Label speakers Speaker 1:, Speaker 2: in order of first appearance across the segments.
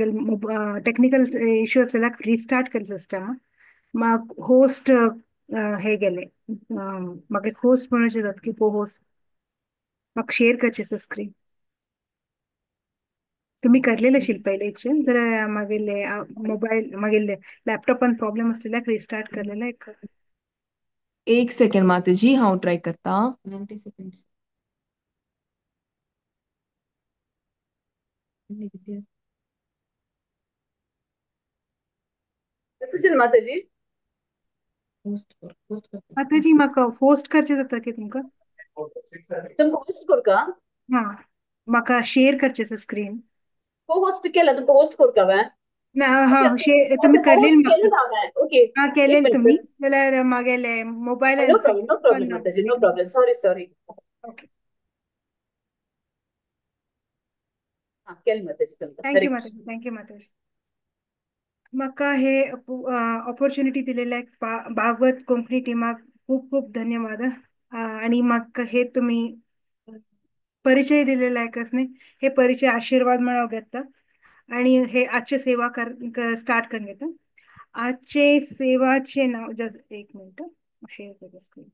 Speaker 1: मागीर technical issue असलेल्याक restart केलें system. माग होस्ट हे गेले, म्हाका एक होस्ट म्हणून जाता की को होस्ट म्हाका शेअर करचे स्क्रीन. तुम्ही करलेले शील पयलेचे जाल्यार मागीर मोबायल मागीर लॅपटॉपान प्रॉब्लेम असलेल्याक रिस्टार्ट करलेले एक.
Speaker 2: एक सेकंड माताजी, हांव ट्राय करता. 90 सेकंड्स.
Speaker 3: सुशील माताजी,
Speaker 2: होस्ट कर, होस्ट करता.
Speaker 1: माताजी म्हाका होस्ट करचे जाता की तुमकां?
Speaker 3: तुमकां होस्ट करू का?
Speaker 1: हा, म्हाका शेअर करचे स्क्रीन.
Speaker 3: को होस्ट केला तुमकां? होस्ट करू का हांवें?
Speaker 1: ना,
Speaker 3: अच्छा,
Speaker 1: हा, तुम्ही
Speaker 3: को
Speaker 1: करलेले
Speaker 3: होस्ट
Speaker 1: म्हाका.
Speaker 3: केलें हांवें. ओके,
Speaker 1: हा,
Speaker 3: एक
Speaker 1: केलेले
Speaker 3: मिनिट.
Speaker 1: तुम्ही जाल्यार मागेले mobile.
Speaker 3: No problem, no problem Mataji, no problem. Sorry sorry.
Speaker 1: Okay,
Speaker 3: हा, केलें माताजी तुमकां.
Speaker 1: Thank you Mataji, thank you Mataji. म्हाका हे ऑपॉर्च्युनिटी दिलेल्या भागवत कोंकणी टिमाक खूप खूप धन्यवाद. आणि म्हाका हे तुम्ही परिचय दिलेला आहे कसने, हे परिचय आशीर्वाद म्हणून घेता आणि हे आजचे सेवा कर स्टार्ट करून घेता. आजचे सेवाचे नाव, जस्ट एक मिनिट, शेअर करते स्क्रीन.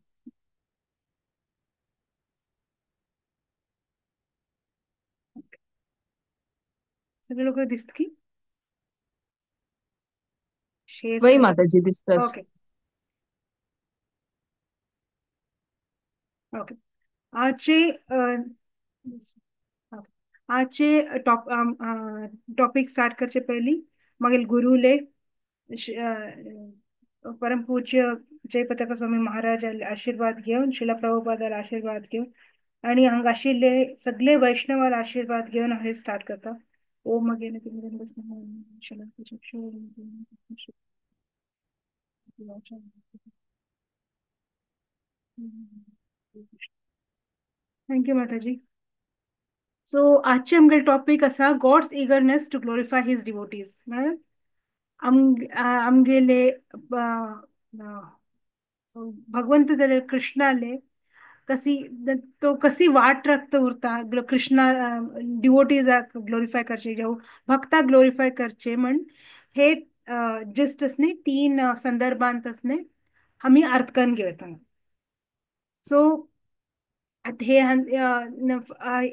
Speaker 1: सगळे लोक दिसत की शेअर?
Speaker 2: वय माताजी, दिसतस.
Speaker 1: Okay okay. आजचे आजचे टॉपिक स्टार्ट करचे पहली मागील गुरुले परमपूज्य जयपताका स्वामी महाराज आशीर्वाद घेऊन, शिला प्रभुपादाला आशीर्वाद घेऊन आणि हांगा आशिल्ले सगळे वैष्णवाला आशीर्वाद घेऊन हे स्टार्ट करता. Om thank you Mataji. So आजचे आमगे टॉपिक आसा God's eagerness to glorify his devotees. म्हळ्यार आमगेले भगवंत जाल्यार कृष्णाले कसी तो कसी वाट रक्त उरता, कृष्णा डिवोटीजाक ग्लोरिफाय करचे, जेव भक्ता ग्लोरिफाय करचे म्हण हे जस्ट असने तीन संदर्भांत असने आमी अर्थ करून घेवता. सो हे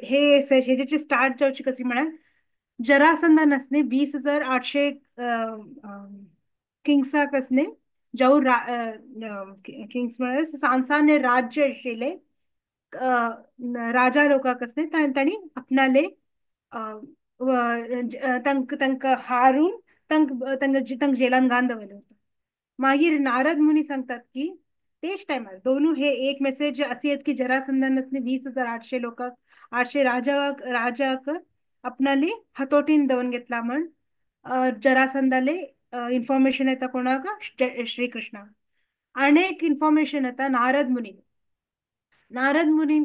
Speaker 1: हे हेजेचे स्टार्ट जावची कशी म्हळ्यार जरासंधान असने 20,800 किंग्साक असने जाऊ किंग्स म्हळ्यार सान राज्य आशिल्ले राजा लोकांक असने तांणी आपणाले तांकां हारून तांकां जेलान घालून दवरलें. मागीर नारद मुनी सांगतात की तेच टायमार दोनू हे एक मेसेज अशी येत की जरासंधान असने 20,800 लोकांक 800 राजाक आपणाले हातोटीन दवरून घेतला म्हण जरासंधाले इन्फॉर्मेशन येता कोणाक? श्रीकृष्णा. आनी एक इन्फॉर्मेशन येता नारद मुनी. नारद मुनीन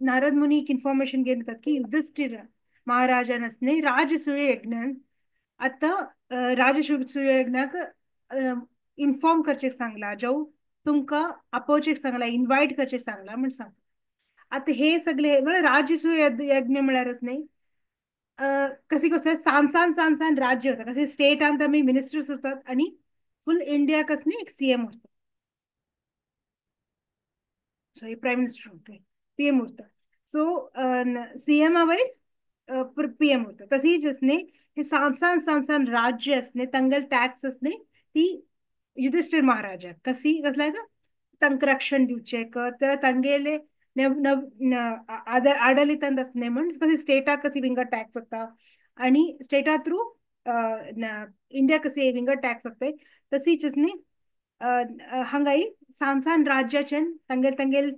Speaker 1: नारद मुनी एक इन्फॉर्मेशन घेवन येतात की युधिष्ठिर महाराजान असने राजसूय यज्ञ आता राजसूय यज्ञाक इन्फॉर्म करचेक सांगला, जाऊ तुमकां आपोवचेक सांगला, इन्वायट करचेक सांगला म्हण सांग. आता हे सगळे म्हळ्यार राजसूय यज्ञ म्हळ्यारच न्ही कशी कसं सान सान सान सान राज्य होता, कसे स्टेटांत आमी मिनिस्टर्स उरतात आणि फुल इंडिया कसनी एक सीएम उरता, सॉरी प्रायम मिनिस्टर उरता, पीएम उरता. सो सीएम वयर पीएम उरता. तशीच असने हे सान सान सान सान राज्य असने तंगल टॅक्स असने ती युधिष्ठिर महाराजा कसी कसलाय का तांकां रक्षण दिवचें तर तांगेले आडलितांत असने म्हण कशी स्टेटाक कशी विंगड टॅक्स वता आणि स्टेटा थ्रू इंडिया कशी विंगड टॅक्स वता तशीच असने हांगाय सान सान राज्याच्यान तांगेल तांगेल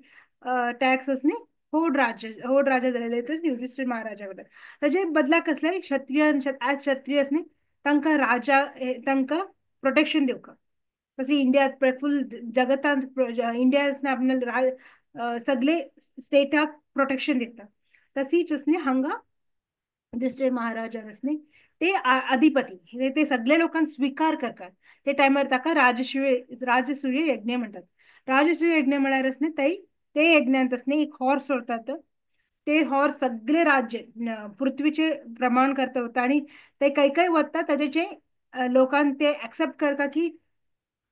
Speaker 1: टॅक्स असने होड राजा जालेले युधिष्ठिर महाराजा वता. ताजे बदला कसले क्षत्रिय ॲज क्षत्रिय असने तांकां राजा तांकां प्रोटेक्शन दिवका. कशी इंडियात फुल जगतांत इंडिया आपणाले सगळे स्टेटाक प्रोटेक्शन दिता तशीच असने हांगा युधिष्ठिर महाराजा असने ते अधिपती ते सगळे लोकांक स्विकार करतात. ते टायमार ताका राजसूय यज्ञ म्हणतात. राजसूय यज्ञ म्हळ्यार असने ते यज्ञांत असने एक हॉर्स सोडतात ते हॉर सगळे राज्य पृथ्वीचे प्रमाण करता होता आणि ते काही काही वता ताजे लोकांक ते एक्सेप्ट करता की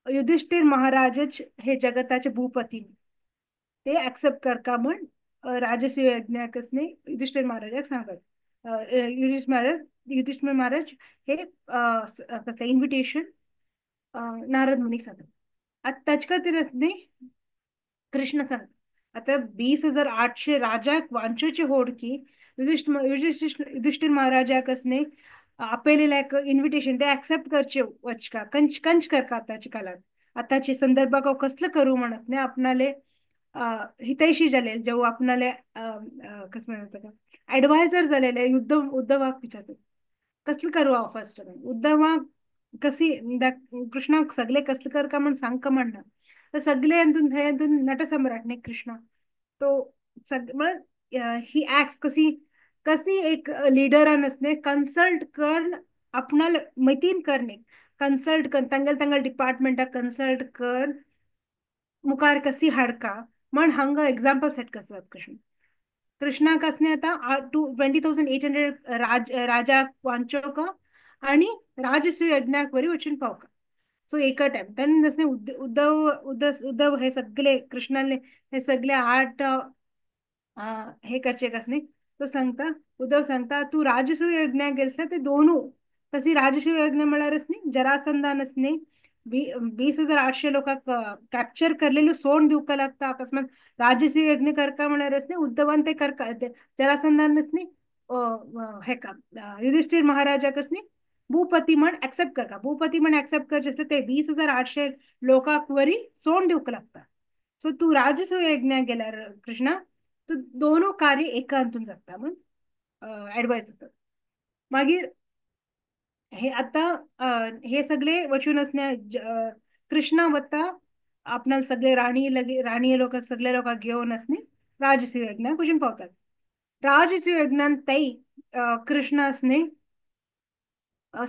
Speaker 1: युधिष्ठिर महाराजच हे जगताचे भूपती, ते एक्सेप्ट करका म्हण राजसूय यज्ञाकसने युधिष्ठिर महाराजाक सांगतात. युधिष्ठिर महाराज हे कसले इन्व्हिटेशन नारद मुनीक सांगतात. आतां ताचे खातीर न्ही कृष्ण सांगता आतां 20,800 राजाक वांचोचे होड की युधिष्ठिर महाराजाक न्ही आपयलेलें इन्व्हिटेशन ते एक्सेप्ट करचे वचका कंच कंच करका आतांच्या काळात आतांचे संदर्भाक हांव कसलें करूं म्हणत न्ही आपणाले हितैषी जाले जेव आपणाले कसं म्हणतात ताका एडवायझर जालेले उद्धवाक विचारतात कसलें करूं हांव फर्स्ट उद्धवाक कसी कृष्णाक सगळे कसलें करका म्हण सांगका म्हणना तर सगळे हातून थंय हातून नटसम्राट न्ही कृष्णा तो म्हळ्यार ही एक्ट्स कसी कसी एक लिडरान न्ही कन्सल्ट कर आपणाले मतीन कर न्ही कन्सल्ट कर तांगेले तांगेले डिपार्टमेंटाक कन्सल्ट कर मुखार कसी हाडका म्हण हांगा एग्जाम्पल सेट करता कृष्ण. कृष्णाक आसने आतां 20,800 राजा वांचोवका आनी राजसूय यज्ञाक वरी वचून पावका. सो एका टायम तेन्ना आसने उद्धव उद्धव उद्धव हे सगळे कृष्णाले हे सगळे 8 हे करचे आसने तो सांगता उद्धव सांगता तूं राजसूय यज्ञाक गेले ते दोनू कसी राजसूय यज्ञ म्हळ्यारच न्ही जरासंधान न्ही 20,800 लोकांक कॅप्चर करलेलो सोण दिवका लागता अकस्मात राजसूय यज्ञ करका म्हळ्यारच न्ही उद्धवान ते करका जरासंधानच न्ही हेका युधिष्ठिर महाराजाकच न्ही भूपती म्हण एक्सेप्ट करका भूपती म्हण एक्सेप्ट करचे आसले ते 20,800 लोकांक वरी सोण दिवंक लागता. सो तूं राजसूय यज्ञाक गेल्यार कृष्णा तूं दोनू कार्य एका हातून जाता म्हण एडवायस जाता. मागीर हे आतां हे सगळे वचून आसने कृष्णा वता आपणाले सगळे राणी लगे राणी लोकांक सगळे लोकांक घेवन आसने राजसूय यज्ञाक वचून पावतात. राजसूय यज्ञान तै कृष्ण आसने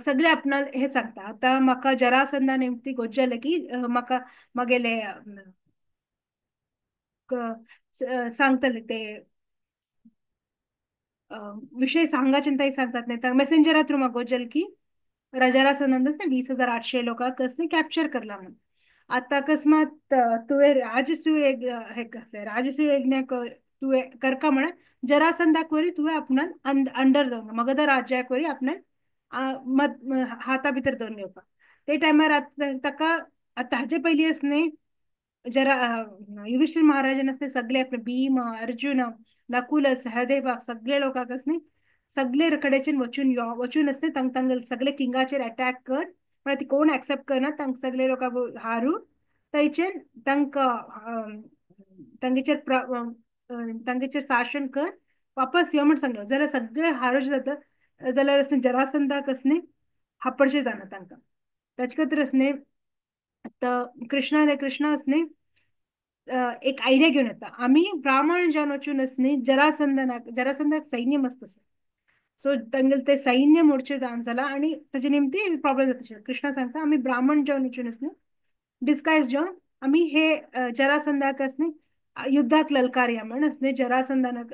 Speaker 1: सगळे आपणाल हे सांगता आतां म्हाका जरासंधा निमती गोज्जाले की म्हाका मागेले सांगतले ते विषय सांगाचे ताई सांगतात न्ही तर मेसेंजरा थ्रू म्हाका गोज्जल की जरासंधान 20,800 लोकांक न्ही कॅप्चर करला म्हणून. आतां अकस्मात तुवें राजसूय हे कसलें राजसूय यज्ञाक तुवें करका म्हळ्यार जरासंधाक वरी तुवें आपणान अंडर दवरना मगध राज्याक वरी आपणान हाता भितर दवरून घेवपाक ते टायमार आतां ताका आतां हाजे पयलीं न्ही जरा युधिष्ठिर महाराजान आसले सगळे आपले भीम अर्जुन नकुल सहदेवाक सगळे लोकांक न्ही सगळे कडेच्यान वचून यो वचून आसले तांकां तांगेले सगळे किंगाचेर अटॅक कर म्हळ्यार ती कोण एक्सेप्ट करना तांकां सगळे लोकांक हारून थंयच्यान तांकां तांगेचेर तांगेचेर शासन कर वापस यो म्हण सांगलें जाल्यार सगळे हारोज जाता जाल्यार आसने जरासंधाक आसने हापडशें जाना तांकां. ताचे खातीर आसने आतां कृष्णाले कृष्णा आसने एक आयडिया घेवन येता आमी ब्राह्मण जावन वचून आसने जरासंधानाक जरासंधाक सैन्य मस्त आसा सो तांगेले ते सैन्य मोडचें जावन जाला आनी ताजे निमती प्रॉब्लम जाता. कृष्णा सांगता आमी ब्राह्मण जावन वचून आसने डिस्गायज जावन आमी हे जरासंधाक आसने युद्धाक ललकारया म्हण आसने जरासंधानाक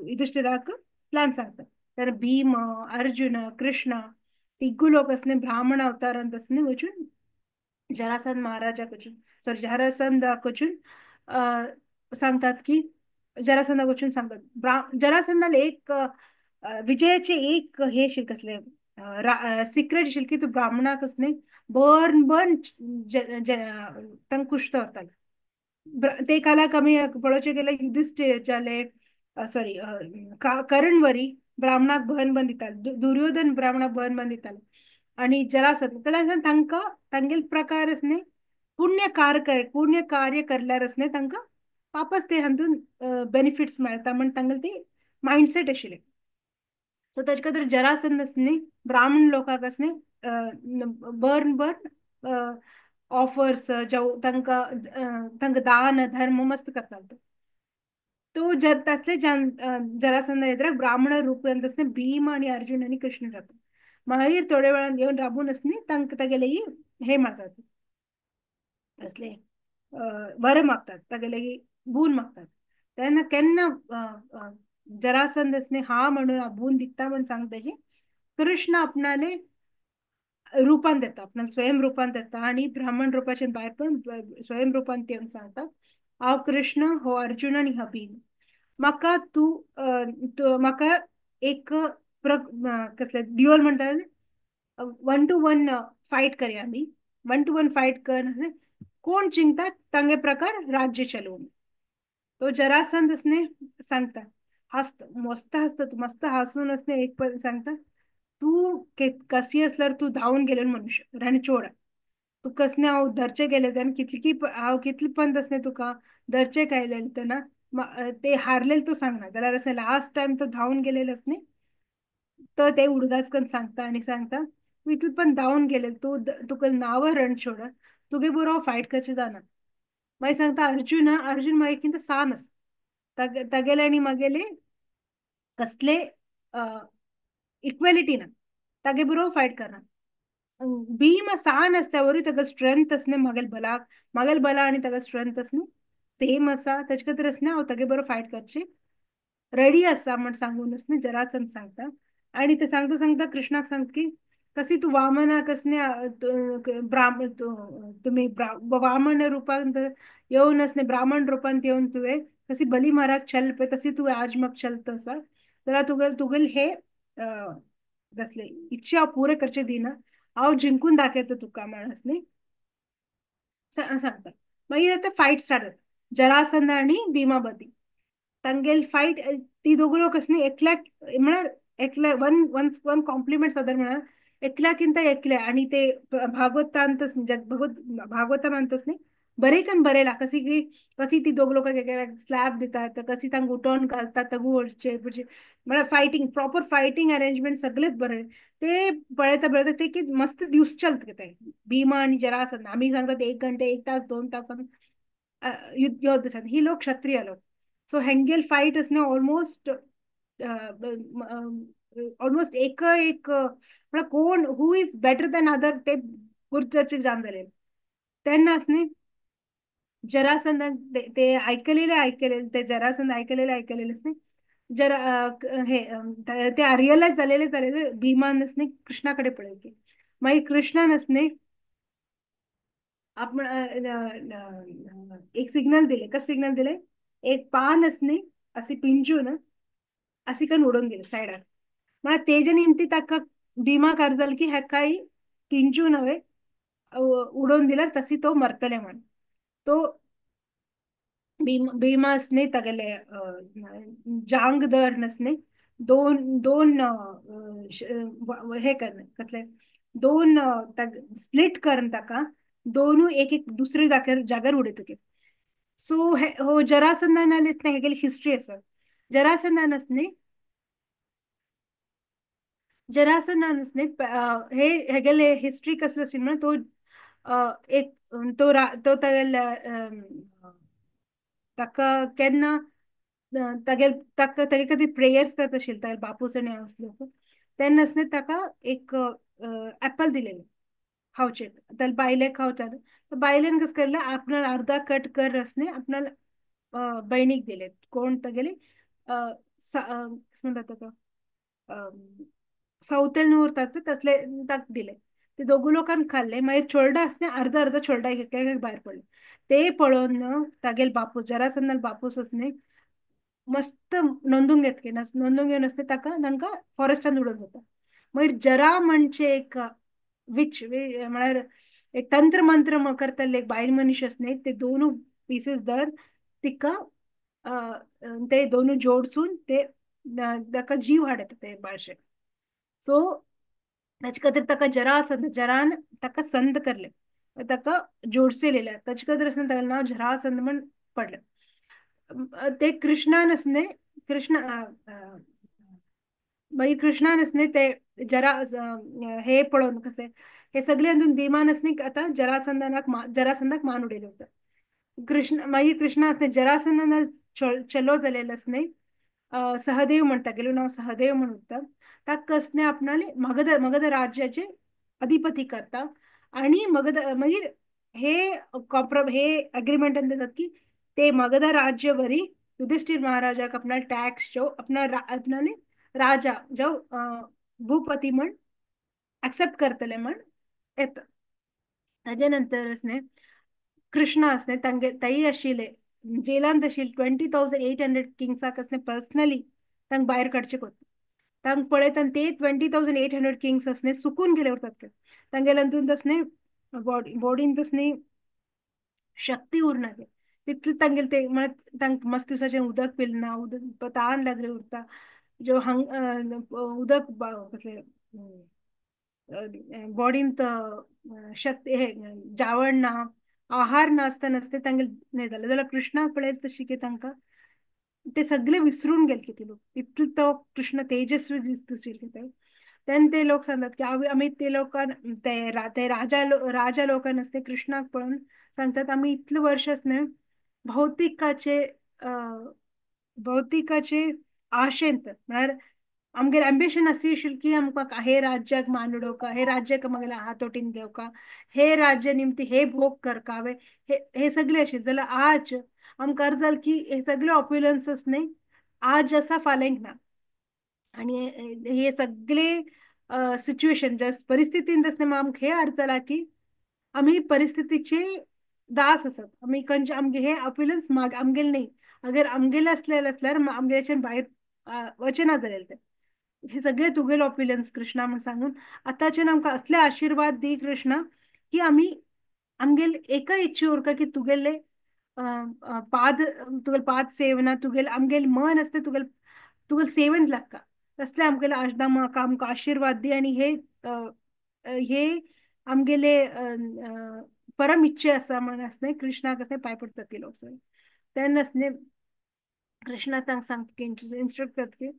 Speaker 1: युधिष्ठिराक प्लॅन सांगता. तर भीम अर्जुन कृष्ण तिगू लोक आसने ब्राह्मण अवतारांत आसने वचून जरासंध महाराजाक वचून सॉरी जरासंधाक वचून सांगतात की जरासंधाक वचून सांगतात जरासंधान एक विजयाचे एक हे आशिल्लें कसलें सिक्रेट आशिल्लें की तूं ब्राह्मणाक आसने बर्न बर्न तांकां कुश्त व्हरताले. ते कालाक आमी पळोवचें गेल्यार युधिष्ठिर जाले सॉरी करण वरी ब्राह्मणाक बहन बन दिताले दुर्योधन ब्राह्मणाक बहन बन दिताले आनी जरासंध तांकां तांगेले प्रकार न्ही पुण्य कार्य पुण्य कार्य करल्यार न्ही तांकां वापस ते हातून बेनिफिट्स मेळटा म्हण तांगेले ती मायंडसेट आशिल्लें. सो ताचे खातीर जरासंध न्ही ब्राह्मण लोकांक न्ही बर्न बर्न ऑफर्स जावं तांकां तांकां दान धर्म मस्त करताले. तो जर तसले जरासंधा एदराक ब्राह्मण रूप तसले भीम आनी अर्जुन आनी कृष्ण जाता. मागीर थोड्या वेळान येवन राबून आसनी तांकां तागेले हे मारतात असले वर मागतात तागेले बून मागतात. तेन्ना केन्ना जरासंधसने हा म्हणून अबून दिता म्हण सांगता की कृष्ण आपणाले रूपान देता, आपणाला स्वयं रूपान देता आणि ब्राह्मण रूपाच्या भायर पण स्वयं रूपान येवन सांगता हांव कृष्ण हो अर्जुन आनी हा भीम, म्हाका तूं म्हाका एक कसले ड्युअल म्हणटा 1 to 1 fight करया आमी, 1 to 1 fight कर, कोण जिंकता तांगे प्रकार राज्य चलोवं. तो जरासंध असने सांगता, हसत मस्त हसत मस्त हसून असने एक पण सांगता तू कशी असल्यार तू धांवून गेले मनुष्य रणचोड, तू कसने हांव धरचे गेले तेन्ना कितली हांव कितले पंद असने तुका धरचे कायले तेन्ना ते हारलेले तूं सांगना जाल्यार असणे लास्ट टायम तो धांवून गेलेले असने तो ते उडगास करून सांगता आनी सांगता तूं इतले पण धांवून गेले तूं तुका नांव रणछोड, तुगे बरोबर फायट करचें जायना. मागीर सांगता अर्जुन, अर्जुन मागीर कितें सान आसा, तागेले आनी मागेले कसले इक्वेलिटी ना, तागे बरोबर फायट करना. भीम सान आसल्या वरी ताका स्ट्रेंथ आसने मागेल बलाक, मागेल बला आनी ताका स्ट्रेंथ आसने सेम आसा, ताचे खातीर आसने हांव तागे बरोबर फायट करची रेडी आसा म्हण सांगून आसने जरासंध सांगता. आनी ते सांगता सांगता कृष्णाक सांगता की कशी तूं वामना कसने ब्राह्मण तुमी वामन रुपांत येवन आसने ब्राह्मण रुपांत येवन तुवें कशी बली महाराज छल पळय तशी तुवें आज म्हाका छलत आसा, जाल्यार तुगेल तुगेल हे कसले इच्छा हांव पुरे करचे दिना, हांव जिंकून दाखयता तुका म्हण आसने सांगता. मागीर आतां फायट स्टार्ट जाता जरासंध आनी भीमाबती तांगेल फायट, ती दोगूय लोक आसली एकल्याक म्हळ्यार एकल्या वन वन वन कॉम्प्लिमेंट सादारण म्हळ्यार एकल्याकिंत एकले आनी ते भागवतांत भागवतांतच न्ही बरेकन बरयला कशी की कशी ती दोग लोकांक एकल्याक स्लॅब दितात, कशी तांकां उठोवन घालतात तगू ओडचे म्हळ्यार फायटींग प्रॉपर फायटींग अरेंजमेंट सगळें बरें ते पळयता पळयता ते की मस्त दिवस चलता ते भीमा आनी जरासंध. आमी सांगतात 1 घंटे 1 तास 2 तासान युद्ध दिसतात, ही लोक क्षत्रिय लोक, सो हेंगेल फायट आसने ऑलमोस्ट ऑलमोस्ट एक एक म्हळ्यार कोण who is better than other ते गुर्जरचे जाम जाले. तेन्ना आसने जरासंधाक ते आयकलेले आयकलेले ते जरासंध आयकलेले आयकलेले आसने जरा हे ते रियलायज जालेले जालेले भीमान आसने कृष्णा कडेन पळयले, मागीर कृष्णान आसने आपण एक सिग्नल दिले, कसं सिग्नल दिले, एक पान आसने असे पिंजून असे करून उडोवन दिले सायडार, म्हळ्यार तेजे निमती ताका भीमाक अर्ज जालें की हेकाय पिंजून हांवें उडोवन दिल्यार तशी तो मरतले म्हण. तो भीमा आसने तागेले जांग दर आसने दोन दोन हे कर कसले दोन स्प्लिट करून ताका दोनूय एक एक दुसरे जाग्यार जाग्यार उडयतकीर. सो हो जरासंधान हेगेली हिस्ट्री आसा. जरासंधान आसने जरासंधान आसने हे हेगेले हिस्ट्री कसले आशिल्ली म्हणल्यार तो एक तो तो तागेले ताका केन्ना तागेल ताका तागे खातीर प्रेयर्स करता आशिल्ले तागेले बापूस आनी हांव आसलो तेन्ना आसने ताका एक एप्पल दिलेलें खावचें, ताका बायलेक खावचें, बायलेन कसं केलें आपणाक अर्दा कट कर आसने आपणाक बहिणीक दिले, कोण तागेली कसं म्हणटा ताका सवतेल न्हू उरतात पळय तसले ताका दिले, ते दोगूय लोकान खाल्ले. मागीर चोरडा आसने अर्दा अर्दा चोरडा एक एक भायर पडले, ते पळोवन तागेले बापूस जरासंधान बापूस आसने मस्त नोंदून घेतले, नोंदून घेवन आसने ताका तांकां फॉरेस्टान उडोवन जाता. मागीर जरा म्हणजे एक which म्हळ्यार एक तंत्र मंत्र करतले एक बायल मनीस आसने ते दोनू पिसीस धर तिका ते दोनू जोडसून ते ताका जीव हाडटा ते बाळशे. सो ताचे खातीर ताका जरासंध जरान ताका संद करले, ताका जोडसेलेले, ताचे खातीर आसने ताका नांव जरासंध म्हण पडलें. ते कृष्णान आसने कृष्ण मागीर कृष्णान आसने ते जरा हे पळोवन कशें हे सगळे अंदून भीमान आसने आतां जरासंधानाक जरासंधाक मान उडयले होता. कृष्ण मागीर कृष्णा आसने जरासंधान चलो जालेले आसने सहदेव म्हणटा, गेलो नांव सहदेव म्हण उरता, ताका आसने आपणाले मगध मगध राज्याचे अधिपती करता आणि मगध मागीर हे हे अग्रीमेंटान दितात की ते मगध राज्य वरी युधिष्ठिर महाराजाक आपणा टॅक्स जो आपणा आपणाले राजा जो भूपती म्हण एक्सेप्ट करतले म्हण येता. ताजे नंतर न्ही कृष्ण आसने तांगे ताई आशिल्ले जेलांत आशिल्ले 20,800 किंग्साक आसने पर्सनली तांकां भायर काडचे कोत्ता. तांकां पळयता आनी ते 20,800 किंग्स आसने सुकून गेले उरतात. तांगेले अंतून तसने बॉडीन तसनी शक्ती उरना तितले तांगेले ते म्हळ्यार तांकां मस्त दिसाचें उदक पिलना, उदक ताण लागले उरता, जो हंग उदक कसलें बॉडींत शक्ती हे जावण ना, आहार नासतना ते तांगेले हें जालें. जाल्यार कृष्णाक पळयत तशी की तांकां ते सगळे विसरून गेले की ते लोक, इतलो तो कृष्ण तेजस्वी दिसता ते. तेन्ना ते लोक सांगतात की आमी ते लोकां ते राजा राजा लोकां आसते कृष्णाक पळोवन सांगतात आमी इतले वर्ष न्हय भौतिकाचे भौतिकाचे आशेंत म्हळ्यार आमगेले एम्बिशन आशिल्लें की आमकां हे राज्याक मान उडोवका, हे राज्याक मागीर हातोटीन घेवका, हे राज्य निमती हे भोग करकावे, हे हे सगळे आशिल्ले. जाल्यार आज आमकां अर्ज जालें की हे सगळे ऑप्युलन्सस न्हय आज आसा फाल्यांक ना. आनी हे सगळे सिच्युएशन ज्या परिस्थितीन तसलें आमकां हे अर्ज जाला की आमी परिस्थितीचे दास आसात. आमी खंयचे आमगे हे ऑप्युलन्स आमगेले न्हय, अगर आमगेले आसले आसल्यार आमगेल्याच्यान भायर वचना जालें तें. हे सगळे तुगेले ऑप्युलन्स कृष्णा म्हूण सांगून आतांच्यान आमकां असले आशिर्वाद दी कृष्णा की आमी आमगेले एका इच्छे उरका की तुगेले पाद तुगेले पाद सेवना, तुगेले आमगेले मन आसता तुगेले तुगेले सेवेंत लागता तसले आमगेले आजदा म्हाका आमकां आशिर्वाद दी. आनी हे हे आमगेले परम इच्छे आसा म्हण आसलें कृष्णाक आसलें पांय पडटा ती लोक सगळे. तेन्ना आसलें कृष्णा तांकां सांगता की इन्स्ट्रक्ट करता की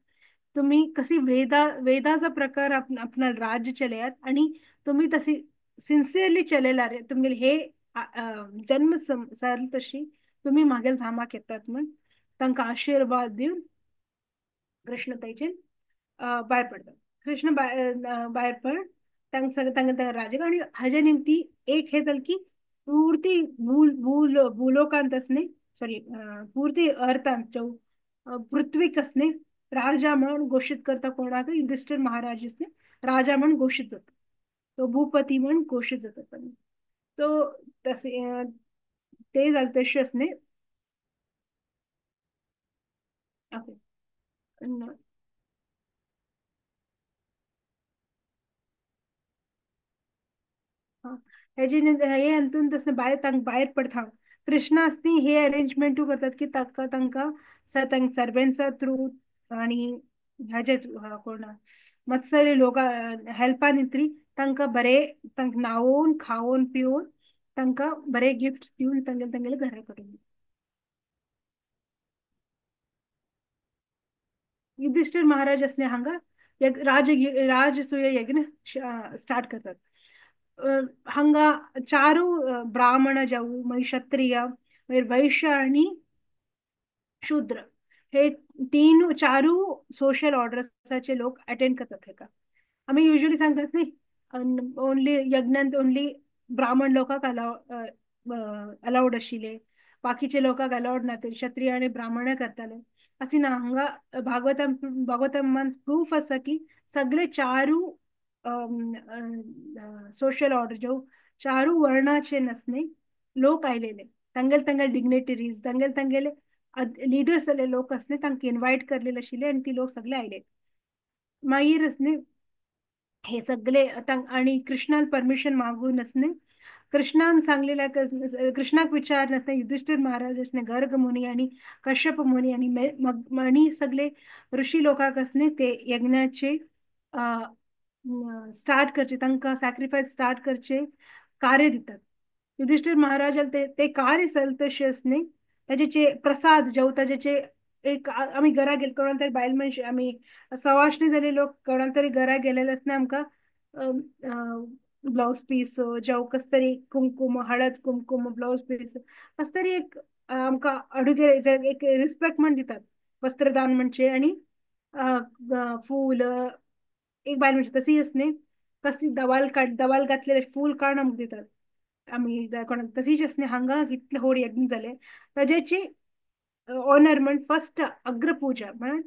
Speaker 1: तुम्ही कशी वेदाचा प्रकार आपणा राज्य चलयात आणि तुम्ही तशी सिन्सिअरली चलयला रे तुमगेले हे जन्म सरल तशी तुम्ही मागेल धामाक येतात म्हण तांकां आशिर्वाद दिवन कृष्ण तांचे भायर पडतात. कृष्ण भायर पड तांकां सगळें तांकां तांकां राज्य. आनी हाजे निमती एक हे जालें की पुर्ती भूलोकांत आसने सॉरी पुर्ती अर्थांत जो पृथ्वीक आसने राजा म्हण घोशीत करता कोणाक युधिष्ठिर महाराज आसने राजा म्हण घोशीत जाता, तो भूपती म्हण घोशीत जाता. तो तसे ते जालें तशें आसने. ओके हेजे हे अंतून तसलें भायर तांकां भायर पडता. कृष्ण आसती हे अरेंजमेंटू करतात की ताका तांकां तांकां सर्वंट्सा थ्रू आनी हाजे थ्रू कोण मत्सरी लोक हेल्पा नित्री तांकां बरें तांकां न्हावोवन खावोवन पिवोवन तांकां बरे गिफ्ट्स दिवन तांगेले तांगेले घरा कडेन. युधिष्ठिर महाराज आसले हांगा राजसूय यज्ञ स्टार्ट करतात. हांगा चारू ब्राह्मण जावं मागीर क्षत्रिय मागीर वैश्य आनी शूद्र हे तीन चारू सोशल ऑर्डर्साचे लोक अटेंड करतात हेका. आमी युजली सांगतात न्ही ओनली यज्ञांत ओनली ब्राह्मण लोकांक अलावड आशिल्ले, बाकीचे लोकांक अलावड ना, ते क्षत्रिय आनी ब्राह्मण करताले. अशी ना, हांगा भागवतमान प्रूफ आसा की सगळे चारू सोशल ऑर्डर जो चारू वर्णाचे नसने लोक आयलेले, तांगेले तांगेले डिग्नेटरीज तांगेले तांगेले लिडर्स जाल्ले लोक आसले तांकां इनवायट करलेले आशिल्ले आनी ती लोक सगळे आयले. मागीर आसने हे सगळे आनी कृष्णान परमिशन मागून आसने कृष्णान सांगलेल्या कृष्णाक विचार नासने युधिष्ठिर महाराज आसने गर्ग मुनी आनी कश्यप मुनी आनी आनी सगळे ऋषी लोकांक आसने ते यज्ञाचे स्टार्ट करचे, तांकां सॅक्रिफायस स्टार्ट करचे कार्य दितात. युधिष्ठिर महाराज ते ते कार्य चलतशे आसने ताजेचे प्रसाद जेवता ताजेचे एक आमी घरा गेले कोणाक तरी बायल मनश आमी सवाशणी जाल्ले लोक कोणाक तरी घरा गेलेले आसना आमकां ब्लावज पीस जावं कसले तरी कुमकुम हळद कुमकुम ब्लावज पीस कसले तरी एक आमकां अडुगे एक रिस्पेक्ट म्हण दितात, वस्त्रदान म्हणचे आनी फूल एक बायल म्हणचे तशी आसने कशी दवाल काड दवाल घातलेले फूल काडून आमकां दितात आमी कोणाक. तशीच आसने हांगा इतले होड यज्ञ जाले ताजेची ऑनर म्हण फर्स्ट अग्रपूजा म्हण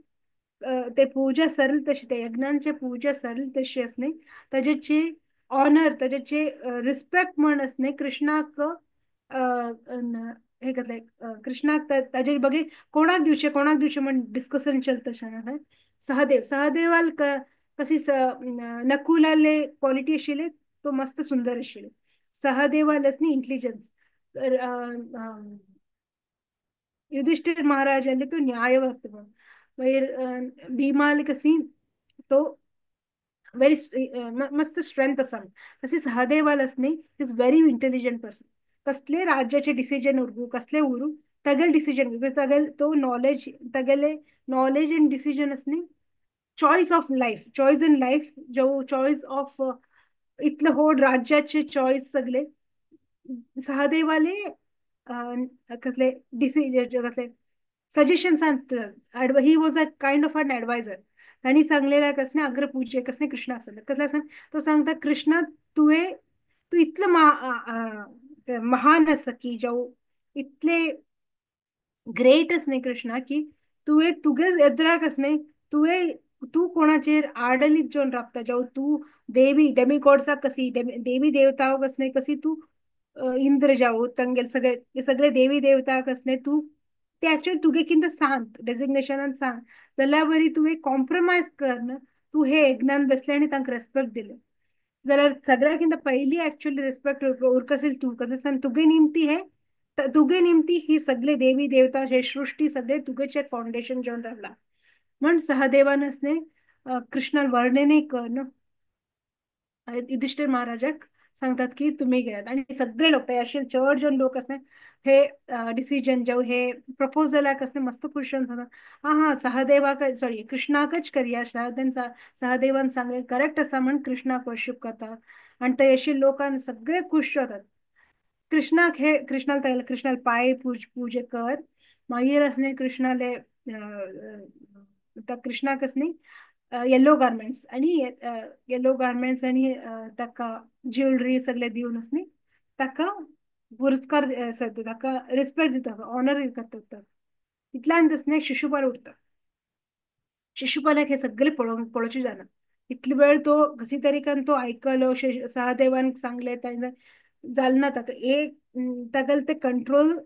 Speaker 1: ते पूजा सरळ तशी, त्या यज्ञांचे पूजा सरळ तशी असणे, ताजेची ऑनर ताजेचे रिस्पेक्ट म्हण असणे कृष्णाक हे कसले कृष्णाक ताजे बगे कोणाक दिवचे कोणाक दिवचे म्हण डिस्कशन चलत तशें. सहदेव सहदेवाल कशी नकुलाले क्वालिटी आशिल्ली तो मस्त सुंदर आशिल्ले. सहदेवाल न्ही इंटेलिजन्स, युधिष्ठिर महाराजाले तो न्याय आसता, मागीर भीमाले कशी तो व्हेरी मस्त स्ट्रेंथ आसा. तशी सहदेवाल न्ही is very intelligent person. कसले राज्याचे डिसिजन उरू कसले उरू तागेले डिसिजन तागेले तो नॉलेज तागेले नॉलेज एंड डिसिजन न्ही choice of life, choice in life जो चॉयस ऑफ इतले होड राज्याचे चॉयस सगळे सहदेवाले कसले डिसिजन कसले suggestions, he was a kind of an adviser. तांणी सांगलेले कसले अग्रपूज्य कसले कृष्ण आसले कसले आसा तो सांगता कृष्णा तुवें तूं इतलो महान आसा की जावं इतले ग्रेट आस न्ही कृष्णा की तुवें तुगे एदराक आस न्ही तुवें तूं कोणाचेर आडलीत जेवन राबता जावं तूं देवी डेमिगॉड्साक कशी देवी देवता कस न्ही कशी तूं इंद्र जावं तांगेले सगळे सगळे देवी देवता कस न्ही तूं ते एक्चुअली तुगे कितें सांग डेजिग्नेशनान सांग जाल्यार बरी तुवें कॉम्प्रोमायज करन तूं हे यज्ञान बसले आनी तांकां रेस्पेक्ट दिले जाल्यार सगळ्या कितें पयली एक्चुअली रेस्पेक्ट उरकसील तूं कसं तुगे निमती हे तुगे निमती ही सगळे देवी देवता हे सृष्टी सगळे तुगेचेर फाउंडेशन जेवन रावला म्हण सहदेवान असणे कृष्णान वर्णने करून युधिष्ठिर महाराजाक सांगतात की तुम्ही घेयात. आणि सगळे लोक असे चड जण लोक असणे हे डिसिजन जावं हे प्रपोजलाक असणे मस्त खुश जाता. हा हा सहदेवाक सॉरी कृष्णाकच करया सहदेवान सांगले करेक्ट आसा म्हण कृष्णाक वर्शिप करतात आणि ते अशी लोकांक सगळे खुश जातात. कृष्णाक हे कृष्णाल कृष्णाल पाय पूजे कर मागीर असणे कृष्णाले कृष्णाक असणे येलो गार्मेंट्स आणि येलो गार्मेंट्स आणि ताका ज्वेलरी सगळे दिवन असणे ताका पुरस्कार ताका रिस्पेक्ट दिता ऑनर करता. इतल्यान तसणे शिशुपाल उरता. शिशुपालाक हे सगळे पळोवचे जाना इतले वेळ तो कशी तरेन तो आयकलो सहदेवान सांगले जालें ना ताका एक ताका ते कंट्रोल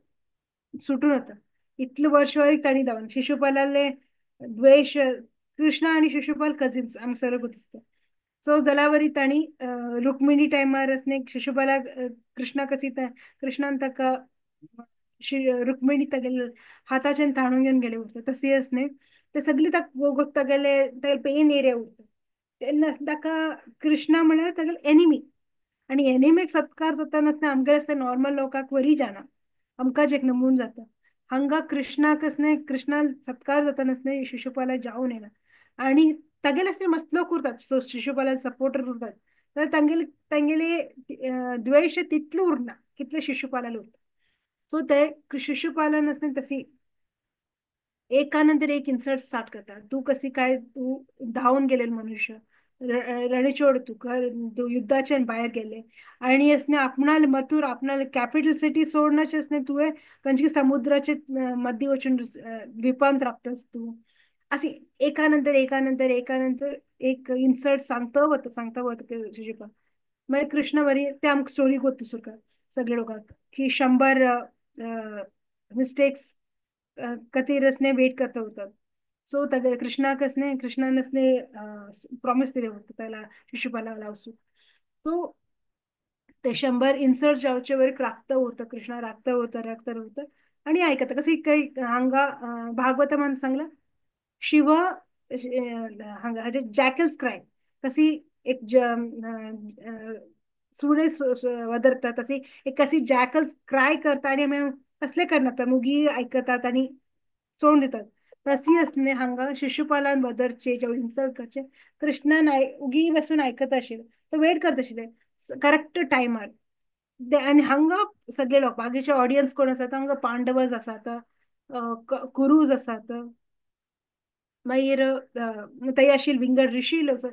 Speaker 1: सुटून वता. इतले वर्षभर तांणी धांवन शिशुपालाले द्वेश कृष्णा आणि शिशुपाल कझिन्स आमकां सगळ्यांक दिसता. सो जाल्यार तांणी रुक्मिणी टायमार असणे शिशुपालाक कृष्णा कशी कृष्णान ताका रुक्मिणी तागेले हाताच्यान ताणून घेवन गेले उरता तशी असणे ते सगळे ताका तागेले तागेले पेन एरिया उरता. तेन्ना ताका कृष्णा म्हळ्यार तागेले एनिमी आणि एनिमीक सत्कार जाता नासतना आमगेले असले नॉर्मल लोकांक वरी जाना आमकां एक नमून जाता. हांगा कृष्णाक असणे कृष्णान सत्कार जाता नासतना शिशुपाला जावन येना आणि तागेले असले मस्त लोक उरतात शिशुपाला सपोर्टर उरतात तर तांगेले तांगेले द्वेश तितले उरना कितले शिशुपालाला उरता. सो ते शिशुपालान असणे तशी एकानंतर एक इन्सल्ट स्टार्ट करतात. तू कशी काय तू धावून गेलेल मनुष्य रणचोड तू कर तू युद्धाच्यान भायर गेले आणि असणे आपणाले मथुर आपणाले कॅपिटल सिटी सोडण्याचे असणे तुवें खंयचे समुद्राचे मध्य वचून द्वीपांत राबतास तू अशी एकानंतर एकानंतर एकानंतर एक इन्सल्ट सांगता वता सांगता वता शिशुपाल. मागीर कृष्ण बरी ते आमकां स्टोरी गोत्ता सुरका सगळे लोकांक की 100 मिस्टेक्स खातीर असणे वेट करता उरतात. सो ताका कृष्णाक असणे कृष्णान असणे प्रॉमिस दिले उरता त्याला शिशुपाला लावसू. सो ते 100 इन्सल्ट जावचे वर राखता उरता कृष्णा राखता उरता राखता उरता आणि आयकता. कशी काही हांगा भागवतमान सांगला शिव हांगा हाजे जॅकल्स क्राय कशी एक सुणे वदरता तशी एक कशी जॅकल्स क्राय करता आणि आमी कसले करनात मुगी आयकतात आणि सोडून दितात. तशी असणे हांगा शिशुपालान वदरचे जेव इन्सल्ट करचे कृष्णान उगी बसून आयकत आशिल्ले तो वेट करता आशिल्ले करेक्ट टायमार. आनी हांगा सगळे लोक बाकीचे ऑडियन्स कोण आसात हांगा पांडवज आसात कुरूज आसात मागीर थंय आशिल्ले विंगड ऋषी लोक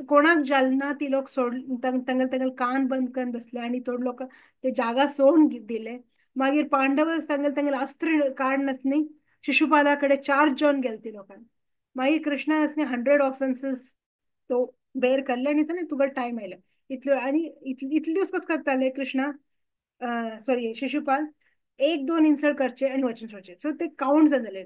Speaker 1: कोणाक जालें ना ती लोक सोड तांगेले तांगेले कान बंद करून बसले आनी थोडे लोक ते जागा सोडून दिले. मागीर पांडव तांगेले तांगेले अस्त्र काडनासली शिशुपाला कडेन चार्ज जावन गेले ती लोकांक. मागीर कृष्णान असणे 100 ऑफेन्सीस तो बेर करले आनी सांगलें तुका टायम आयले इतल्यो. आनी इतले दीस कसो करताले कृष्णा सॉरी शिशुपाल, एक दोन इन्सल्ट करचे आनी वचून सोडचे. सो ते काउंट जाले.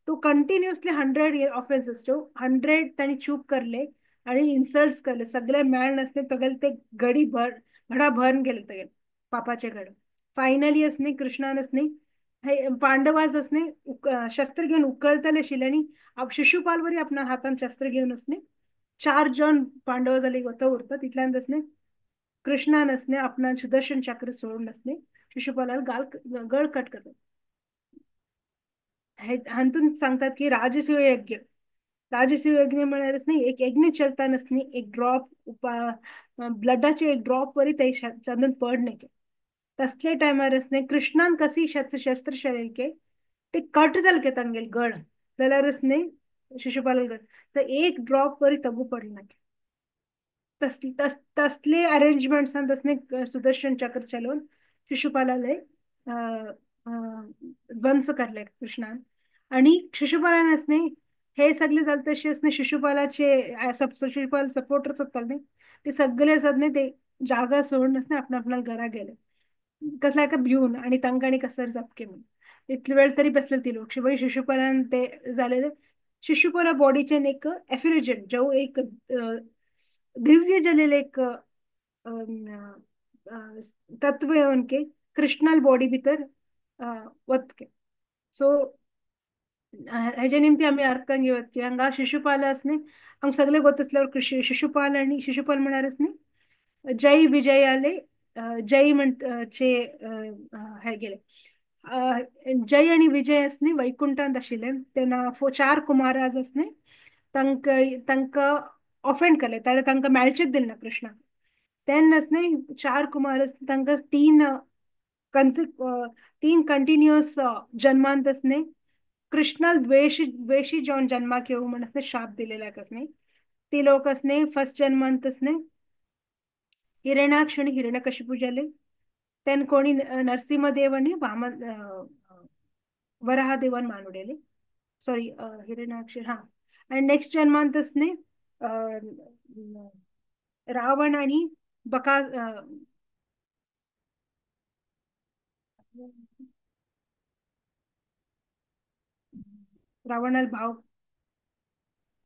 Speaker 1: तो कंटिन्युअसली 100 ऑफेन्सीस त्यो 100 तांणी चूप करले आनी इन्सल्ट्स करले सगळे मेळ नासले तगेले ते गडी भर घडा भरून गेले तगेले पापाचे घड. फायनली असणे कृष्णान असणे हे पांडवाज असणे शस्त्र घेवन उकळतले आशिल्ले आनी शिशुपाल वरी आपणा हातान शस्त्र घेवन असणे 4 जण पांडव जाले वता उरता तितल्यान असणे कृष्णान असणे आपणा सुदर्शन चक्र सोडून असणे शिशुपालाल गाल गळ कट करतात. हे हातून सांगतात की राजसूय यज्ञ, राजसूय यज्ञ म्हळ्यार न्ही एक यज्ञ चलता नसनी एक ड्रॉप ब्लडाचे एक ड्रॉप वरी ते चंदन पड नाही. तसले टायमार असणे कृष्णान कशी शस्त्र शरेल के ते कट जाल के तांगेल गळ जाल्यारच न्ही शिशुपाल गळ तर एक ड्रॉप वरी तगू पडना. तसले अरेंजमेंट्सान तसले सुदर्शन चक्र चलोवन शिशुपालाले ध्वंस करले कृष्णान. आणि शिशुपालान असणे हे सगळे जाले तशे असणे शिशुपालाचे शिशुपाल सपोर्टर्स आसताले न्ही ते सगळे आसात न्ही ते जागा सोडून असणे आपणा आपणाक घरा गेले कसल्या एका भिवन आनी तांकां आनी कसर जातके म्हणून इतले वेळ तरी बसले ती लोक. शिवाय शिशुपालान ते जालेले शिशुपाला बॉडीचें एक एफिरिजन जो एक दिव्य जालेले एक तत्व येवन के कृष्णाल बॉडी भितर वतके. सो हेजे निमती आमी अर्थान घेवत की हांगा शिशुपाल आसने हांगा सगळे गोत आसल्यावर शिशुपाल आनी शिशुपाल म्हळ्यार न्ही जय विजयाले जय म्हणचे हे गेले जय आनी विजय आसने वैकुंठांत आशिल्ले तेन्ना 4 कुमाराज आसने तांकां तांकां ऑफेंड केले जाल्यार तांकां मेळचेच दिलें ना कृष्णाक. तेन्ना आसने 4 कुमार तांकां 3 कंटिन्युअस जन्मांत आसने कृष्णाल द्वेषी जावन जन्माक येवं म्हण आसने शाप दिलेले आसने. ती लोक आसने फर्स्ट जन्मांत आसने हिरण्याक्ष आनी हिरण्यकशिपू जाले. तेन्ना कोणी नरसिंहदेव आनी वामन वराहदेवान मान उडयले सॉरी हिरण्याक्ष हा. आनी नेक्स्ट जन्मांत आसने रावण आनी बका रावणाल भाव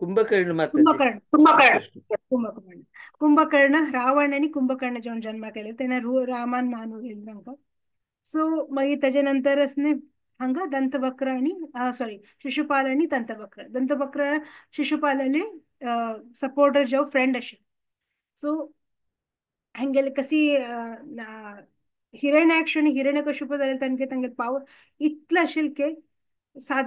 Speaker 4: कुंभकर्ण
Speaker 1: कुंभकर्ण कुंभकर्ण कुंभकर्ण रावण आनी कुंभकर्ण जेवन जन्माक आयले तेन्ना रामान मान उडयले तांकां. सो मागीर ताजे नंतर आसने हांगा दंतवक्र आनी सॉरी शिशुपाल आनी दंतवक्र, दंतवक्र शिशुपालाले सपोर्टर जो फ्रेंड आशिल्ले. सो हांगेले कशी हिरण्याक्ष आनी हिरण्यकशिपू जाले तांगे तांगेले पावर इतले आशिल्ले की सात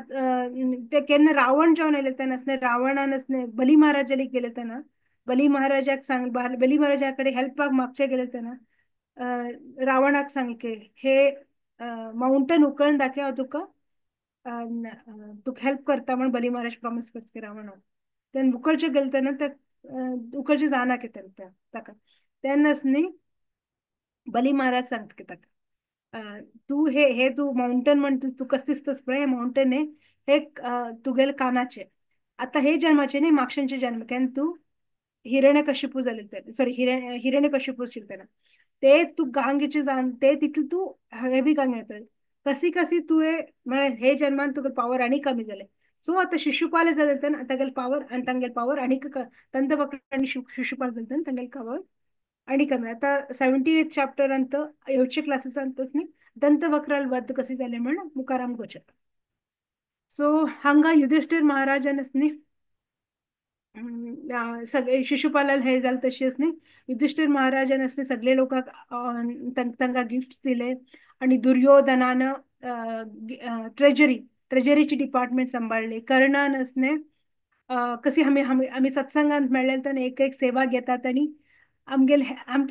Speaker 1: ते केन्ना रावण जेवन आयले तेन्ना आसने रावणान आसने बली महाराजाली गेले तेन्ना बली महाराजाक सांग बली महाराजा कडेन हेल्पाक मागचे गेले तेन्ना रावणाक सांगले हे माउंटन उकळून दाखय हांव तुका तुका हेल्प करता म्हण बली महाराज प्रॉमिस करता रावणाक. तेन्ना उकळचे गेले तेन्ना ते उकळचे जायना की तेन्ना ताका तेन्नाच न्ही बली महाराज सांगता की ताका तू हे हे तू माउंटन म्हण तूं कशें दिसता पळय हे माउंटन हे तुगेले कानाचे आतां हे जन्माचे न्ही मागशेंचे जन्म केन्ना तूं हिरण्यकशिपू जाले ते सॉरी हिरण्यकशिपू आशिल्ले तेन्ना ते तूं गांगेचे जावन ते तितले तूं हेवी गांग येता कशी कशी तुवें म्हळ्यार हे जन्मान तुगे पावर आनी कमी जाले. सो आतां शिशुपाल जाले तेन्ना तागेले पावर आनी तांगेले पावर आनी दंतवक्र आनी शिशुपाल जाले तेन्ना तांगेले पावर आनी कमी. आतां 78 चॅप्टरांत येवचे क्लासीसांतच न्ही दंतवक्राल वध कशी जाले म्हण मुखार आमकां गोचता. सो हांगा युधिष्ठिर महाराजान न्ही सगळे शिशुपालाल हे जाले तशेंच न्ही युधिष्ठिर महाराजान आसले सगळे लोकांक तांकां गिफ्ट्स दिले आनी दुर्योधनान ट्रेजरीची डिपार्टमेंट सांबाळ्ळी. कर्णान आसने कशी आमी आमी सत्संगांत मेळ्ळे तेन्ना एक एक सेवा घेतात आनी आमगेले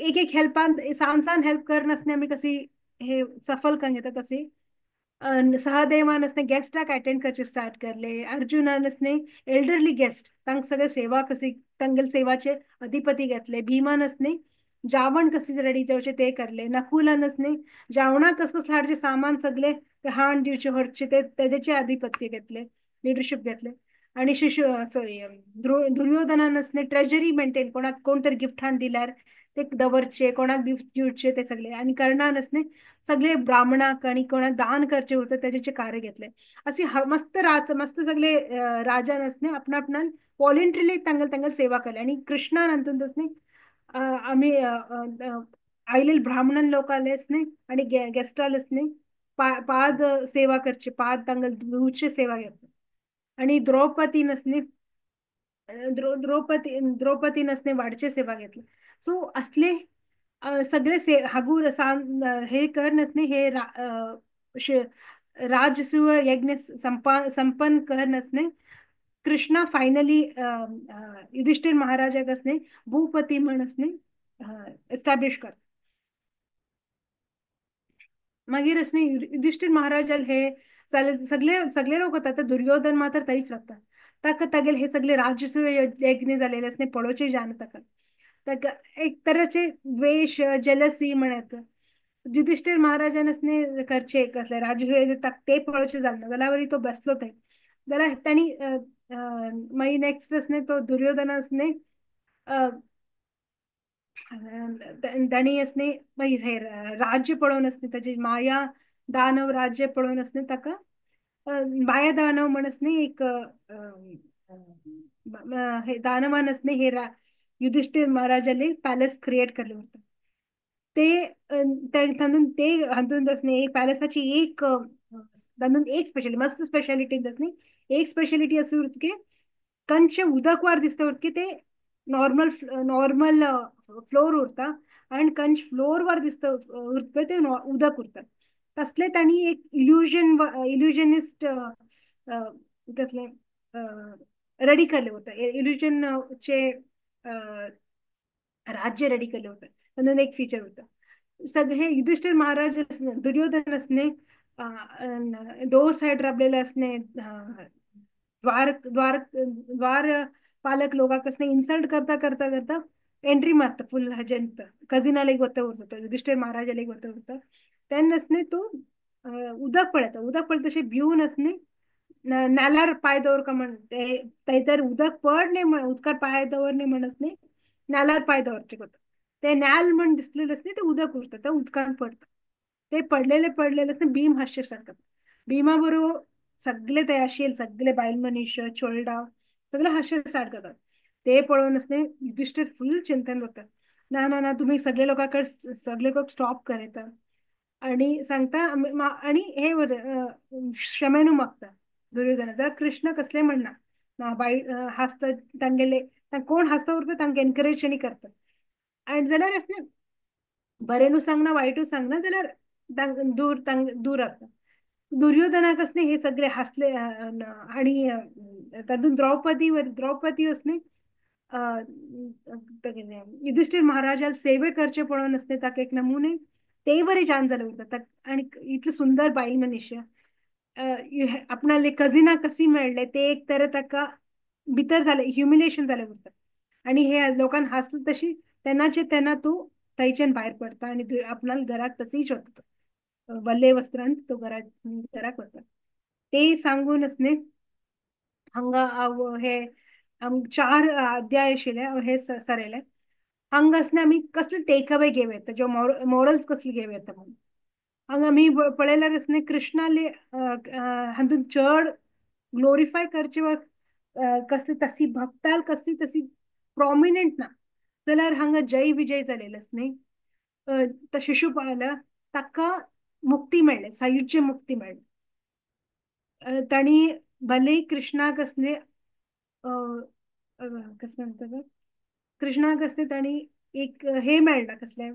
Speaker 1: एक एक हेल्पान सान सान हेल्प करनासतना आमी कशी हे सफल करून घेता तशी सहदेवान आसने गेस्टाक अटेंड करचे स्टार्ट करले. अर्जुनान आसने एल्डरली गेस्ट तांकां सगळे सेवा कशी तांगेले सेवाचे अधिपती घेतले. भीमान आसने जावण कशी रेडी जावचे ते करले. नकुलानसने जेवणाक कस कसले हाडचे सामान सगळे ते हाण दिवचे व्हरचे ते तेजेचे आधिपत्य घेतले, लिडरशीप घेतले. आणि शिशु सॉरी दुर्योधनानसने ट्रेजरी मेंटेन, कोणाक कोण तरी गिफ्ट हाण दिल्यार ते दवरचे, कोणाक गिफ्ट दिवचे ते सगळे. आणि कर्णानसने सगळे ब्राह्मणाक आणि कोणाक दान करचे होते त्याचे कार्य घेतले. असे मस्त राज मस्त सगळे राजानसने आपणा आपणान व्हॉलेंटरीली तांगल तांगल सेवा केली. आणि कृष्णानंतून आम्ही आयलेले ब्राह्मण लोकालेसने आणि गेस्टालेसने पाद सेवा करचे, पाद तांगल धुवचे सेवा घेतले. आणि द्रौपदी नसने द्रौपदी द्रौपदी नसने वाढचे सेवा घेतले. सो असले सगळे से हागूर हे कर नसणे हे राजसूय यज्ञ संपन्न कर नसणे कृष्णा फायनली युधिष्ठिर महाराजाक असणे भूपती म्हण असणे एस्टॅब्लिश कर. मागीर असणे युधिष्ठिर महाराजाल हे सगळे सगळे लोक होतात, दुर्योधन मात्र थंयच रावता. ताका तागेले हे सगळे राजसूय यज्ञ जालेले असणे पळोवचे जाण ताका ताका एक तरेचे द्वेष जेलसी म्हणत युधिष्ठिर महाराजान असणे करचे कसले राजसूय ते पळोवचे जालें ना जाल्यार तो बसलो थंय. जाल्यार तांणी मागीर नेक्स्ट असणे तो दुर्योधन असणे तांणी असणे मागीर हे राज्य पळोवन असणे ताजी माया दानव राज्य पळोवन असणे ताका माया दानव म्हण असणे एक हे दानवान असणे हे युधिष्ठिर महाराजाले पॅलेस क्रिएट करले होते. ते तातूंत ते हातूंत असणे एक पॅलेसाची एक तातूंत एक स्पेशलिटी मस्त स्पेशालिटी असणे एक स्पेशालिटी अशी उरत की कंचे उदक वार दिसता उरत की ते नॉर्मल नॉर्मल फ्लोर उरता आणि कंच फ्लोर वर दिसता उरत पळय ते उदक उरता. तसले तांणी एक इल्युजन इल्युजनिस्ट कसले रेडी केले होते, इल्युजनचे राज्य रेडी केले होते. तातूंत एक फीचर होता. सगळे युधिष्ठिर महाराज दुर्योधन असणे डोर सायड राबलेले असणे द्वार द्वार द्वार पालक लोकांक असणे इन्सल्ट करता करता करता एंट्री मारता फुल हाजेंत कजिनाला एक वता उरता, युधिष्ठिर महाराजाला एक वता उरता. तेन्ना असणे तो उदक पळयता, उदक पळयता तशें भिवन असणे नाल्यार पांय दवर का म्हण थंयसर उदक पड न्ही म्हण उदकार पांय दवर न्ही म्हण असणे नाल्यार पांय दवरचे वता. ते नाल म्हण दिसलेले असणे ते उदक उरता, ते उदकान पडटा. ते पडलेले पडलेले असणे भीम हांसचे स्टार्ट करता. भीमा बरोबर सगळे ते आशिल्ले सगळे बायल मनीस चोरडा सगळे हांसचे स्टार्ट करतात. ते पळोवन असणे युधिष्ठिर फुल चिंतन जाता, ना ना ना तुम्ही सगळे लोकां कडेन सगळे लोक स्टॉप करयता आणि सांगता आणि हे क्षमेनू मागता दुर्योधन. जाल्यार कृष्ण कसले म्हणना ना बाय हासता तांगेले कोण हासता उरता तांकां एनकरेज आनी करता. आनी जाल्यार असले बरें न्हू सांगना वायटूय सांगना जाल्यार दूर दूर रावता. दुर्योधनाक असणे हे सगळे हासले आणि तातूंत द्रौपदी द्रौपदी असणे युधिष्ठिर महाराजाल सेवे करचे पळोवन असणे ताका एक नमुने ते बरे जान जाले उरता. आनी इतले सुंदर बायल मनीस आपणाले कजिना कशी मेळ्ळे ते एक तर ताका भितर जाले ह्युमिलेशन जाले उरता. आनी हे लोकांक हांसले तशी तेन्नाचे तेन्ना तूं थंयच्यान भायर पडटा आनी आपणाल घराक तशीच वता, वल्ले वस्त्रांत तो घराक घराक वता. ते सांगून असणे हांगा हे चार अध्याय आशिल्ले हे सरयले. हांगा आसणे आमी कसले टेक अवे घेवं येता, ज्यो मोरल्स कसले घेवं येता म्हणून हांगा आमी पळयल्यार आसणे कृष्णाले हातूंत चड ग्लोरिफाय करचे वर कसली तशी भक्ताल कसली तशी प्रोमिनंट ना जाल्यार हांगा जय विजय जालेले आसणे शिशुपाल ताका मुक्ती मेळ्ळे, सायुज्य मुक्ती मेळ्ळे. तांणी भले कृष्णाक आसले कसलें म्हणटा कृष्णाक आसले तांणी एक हे मेळना कसलें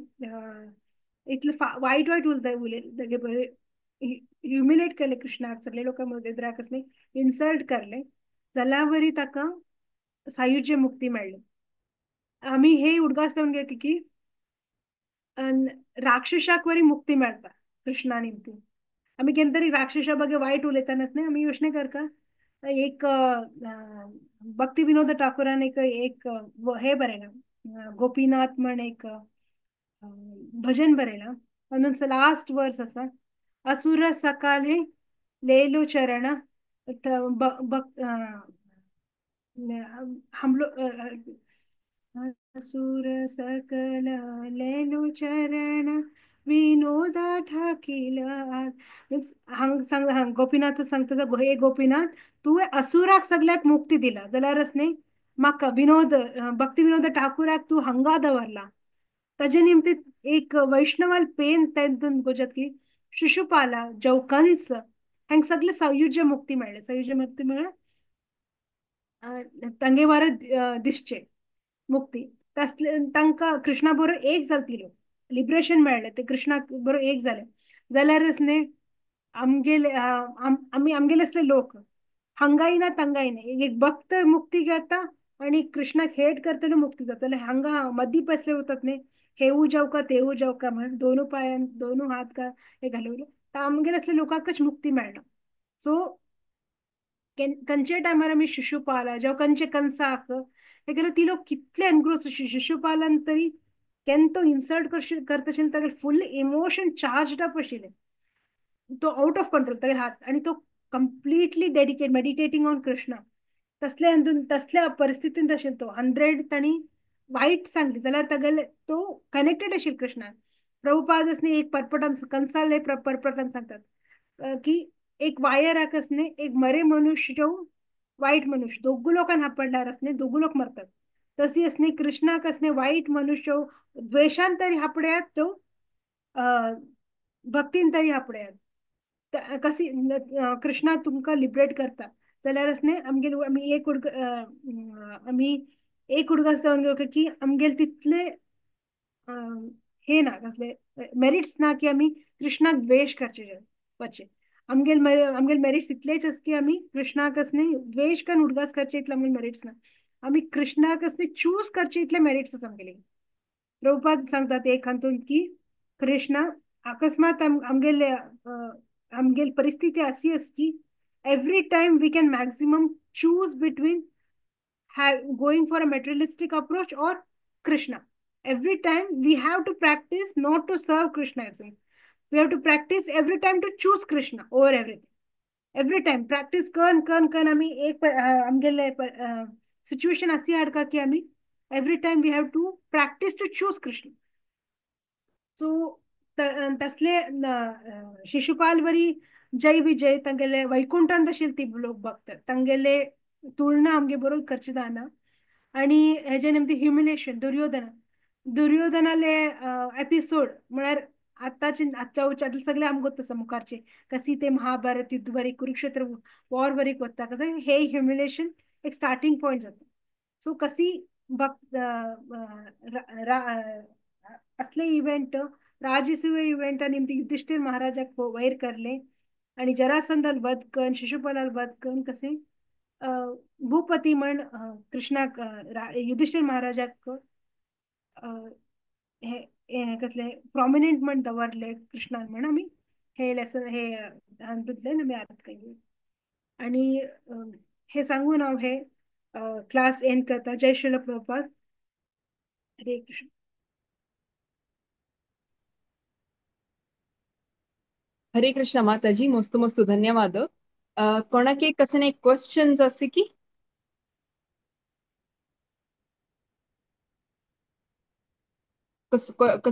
Speaker 1: इतले वायट वायट उलयता उलयले बरें ह्युमिलेट केले कृष्णाक सगळे लोकां मदें कसले इन्सल्ट करले जाल्यार वरी ताका सायुज्य मुक्ती मेळ्ळी. आमी हे उडगास लावन घेवया की राक्षसाक वरी मुक्ती मेळटा कृष्णा निमतीन. आमी केन्ना तरी राक्षसा बगे वायट उलयतना न्ही आमी योजने करका एक भक्ती विनोद ठाकूरान एक एक हे बरयलां गोपीनाथ म्हण एक भजन बरयलां. तातूंत लास्ट वर्स आसा, असुर सकाले लेलो चरण हमलो असुर सकल लेलो चरण विनोदा ठाकील. हांग सांग हांग गोपीनाथ सांगता, हे गोपीनाथ तुवें असुराक सगल्याक मुक्ती दिला जाल्यारच न्ही म्हाका विनोद भक्ती विनोद ठाकूराक तूं हांगा दवरला. ताजे निमतीत एक वैष्णवाल पेन तेतून गोजत की शिशुपाला जव कंस हांकां सगळे संयुज्य मुक्ती मेळ्ळें. संयुज्य मुक्ती म्हळ्यार तांगे वार दिसचे मुक्ती तसले तांकां कृष्णा बरोबर एक जाले ती लोक लिबरेशन मेळ्ळें ते कृष्णा बरोबर एक जाले जाल्यारच न्ही आमगेले आमी आमगेले असले लोक हांगाय ना तांगाय ना एक भक्त मुक्ती घेता आनी कृष्णाक हेट करतलो मुक्ती जाता. हांगा मदीं पसले उरतात न्ही हेवू जावका तेवू जावका म्हण दोनू पांयान दोनू हात का हे घालवले तर आमगेले असले लोकांकच मुक्ती मेळना. सो खंयच्या टायमार आमी शिशुपाला जावं खंयचे कंसाक हे केल्यार ती लोक कितले एनग्रोस शिशुपालान तरी केन्ना तो इन्सल्ट करता आशिल्लो तागेले फूल इमोशन चार्ज्ड अप आशिल्लें, तो आउट ऑफ कंट्रोल तागेले हात आनी तो completely dedicate meditating on Krishna तसल्या हातून तसल्या परिस्थितींत आशिल्लो तो 100 तांणी वायट सांगली जाल्यार तागेले तो कनेक्टेड आशिल्लो कृष्णाक. प्रभुपाद न्ही एक परपटान कंसाले परपटान सांगतात की एक वायराक न्ही एक मरे मनुष्य जो वायट मनुष्य दोगू लोकांक हापडल्यार न्ही दोगू लोक मरतात. तशी न्ही कृष्णाक न्ही वायट मनुष्य द्वेशान तरी हापड्यात तो भक्तीन तरी हापड्यात कशी कृष्णा तुमकां लिबरेट करता जाल्यारच न्ही आमगेले आमी एक आमी एक उडगास जावन घेवया की आमगेले तितले हे ना कसले मेरिट्स ना की आमी कृष्णाक द्वेश करचे वचे. आमगेले आमगेले मेरिट्स इतलेच आसा की आमी कृष्णाक न्ही द्वेश करून उडगास करचे इतले आमगेले मेरिट्स ना. आमी कृष्णाक न्ही चूज करचे इतले मेरिट्स आसा आमगेले. प्रभुपाद सांगतात एक हातून की कृष्णा अकस्मात आमगेले आमगेली परिस्थिती अशी आसा की every time we can maximum choose between going for a materialistic approach or Krishna. Every time we have to practice not to serve Krishna essence. We have to practice every time to choose Krishna over everything. Every time practice कन कन कन आमी एक आमगेले situation अशी हाडका की आमी every time we have to practice to choose Krishna. So तसले शिशुपाल वरी जय विजय तांगेले वैकुंठांत आशिल्ले ती लोक भक्त तांगेले तुलना आमगे बरोबर करची जायना. आनी हेजे निमती ह्युमिलेशन दुर्योधन दुर्योधनाले एपिसोड म्हळ्यार आतांचे आतां सगळे आमकां गोत आसा मुखारचे कशी ते महाभारत युद्ध वरी कुरुक्षेत्र वॉर वरीक वता कशें हे ह्युमिलेशन एक स्टार्टींग पॉयंट जाता. सो कशी भक्त असले इव्हेंट राजसूय इव्हेंटा निमती युधिष्ठिर महाराजाक वयर करले आनी जरासंधाल वध करून शिशुपालाल वध करून कशें भूपती म्हण कृष्णाक युधिष्ठिर महाराजाक हे कसले प्रॉमिनंट म्हण दवरले कृष्णान म्हण आमी हे लेसन हे हातूंतल्यान आमी अर्थ केली. आनी हे सांगून हांव हे क्लास एंड करता. जय श्रील प्रभुपाद. हरे कृष्ण.
Speaker 2: हरे कृष्ण माताजी, मस्त मस्त धन्यवाद. कोणाके कसने क्वेश्चन्स असे की कस कसे